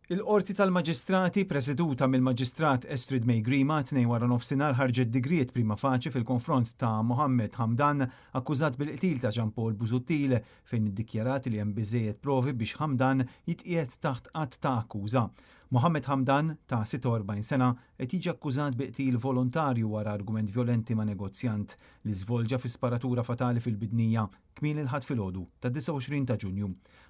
Il-Qorti tal-Maġistrati, preseduta mill-Maġistrat Estrid May Grima, t-Tnejn waranofsinhar ħarġet digriet prima facie fil-konfront ta' Mohammed Hamdan akkużat bil-qtil ta' Jean Paul Busuttil fejn iddikjarat li hemm biżżejjed provi biex Hamdan jitqiegħed taħt att ta' akkuża. Mohammed Hamdan, ta' 46 sena, qed jiġi akkużat bi qtil volontarju wara argument vjolenti ma' negozjant li żvolġa fi sparatura fatali fil-Bidnija kmieni l-Ħadd filgħodu tad-29 ta' Ġunju.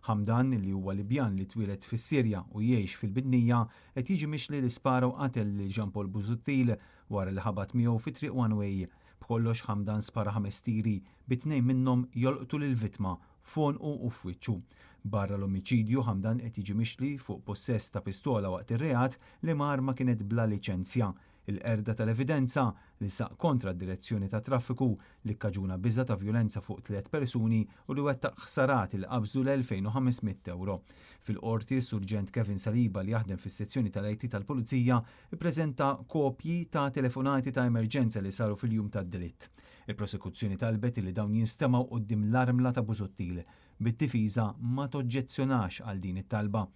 Hamdan, li huwa Libjan li twieled fis-Sirja u jgħix fil-Bidnija, qed jiġi mixli li spara u qatel lil Jean Paul Busuttil wara li ħabat miegħu fi triq one way. B'kollox Hamdan spara ħames tiri, bi tnejn minnhom jolqtu lill-vittma f'għonqu u f'wiċċu. Barra l-omiċidju, Hamdan qed jiġi mixli fuq pussess ta' pistola waqt ir-reat, liema arma kienet bla liċenzja, il-qerda tal-evidenza, li saq kontra d-direzzjoni tat-traffiku, li kkaġuna biża' ta' vjolenza fuq tliet persuni u li wettaq ħsarat li qabżu l-2,500 ewro. Fil-Qorti, is-Surġent Kevin Saliba li jaħdem fis-sezzjoni tal-IT tal-Pulizija ppreżenta kopji ta' telefonati ta' emerġenza li saru fil-jum tad-delitt. Il-Prosekuzzjoni talbet li dawn jinstemgħu quddiem l-armla ta' Busuttil, bid-difiża ma toġġezzjonax għal din it-talba.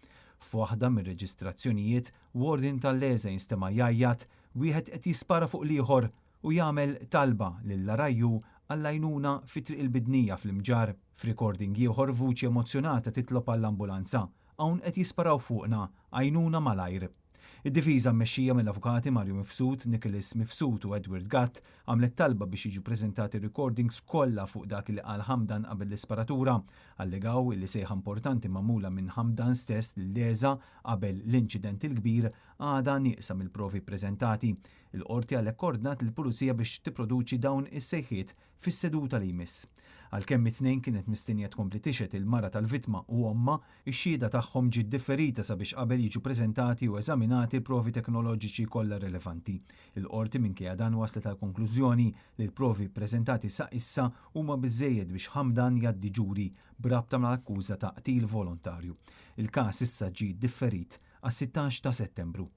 F'waħda mir-reġistrazzjonijiet, Warden tal-Leza jinstema' jgħajjat, wieħed qed jispara fuq l-ieħor u jagħmel talba lill-RIU għall-għajnuna fi Triq il-Bidnija fl-Imġarr. F'recording ieħor vuċi emozzjonata titlob għall-ambulanza, Hawn qed jisparaw fuqna, għajnuna malajr. Id-difiża mmexxija mill-avukati Mario Mifsud, Nicholas Mifsud u Edward Gatt għamlet talba biex jiġu ppreżentati r-recordings kollha fuq dak li qal Hamdan qabel l-isparatura. Allegaw li sejħa importanti magħmula minn Hamdan stess lil-Leza qabel l-inċident il-kbir għadha nieqsa mill-provi ppreżentati. Il-Qorti għalhekk ordnat lill-Pulizija biex tipproduċi dawn is-sejħiet fis-seduta li jmiss. Għalkemm it-Tnejn kienet mistennija tkompli tixhed il-mara tal-vittma u ommha, ix-xhieda tagħhom ġiet differita sabiex qabel jiġu preżentati u eżaminati l-provi teknoloġiċi kollha relevanti. Il-Qorti minkejja dan waslet għall-konklużjoni li l-provi ppreżentati sa issa huma biżżejjed biex Hamdan jgħaddi ġuri b'rabta mal-akkuża ta' qtil volontarju. Il-każ issa ġie differit għas-16 ta' Settembru.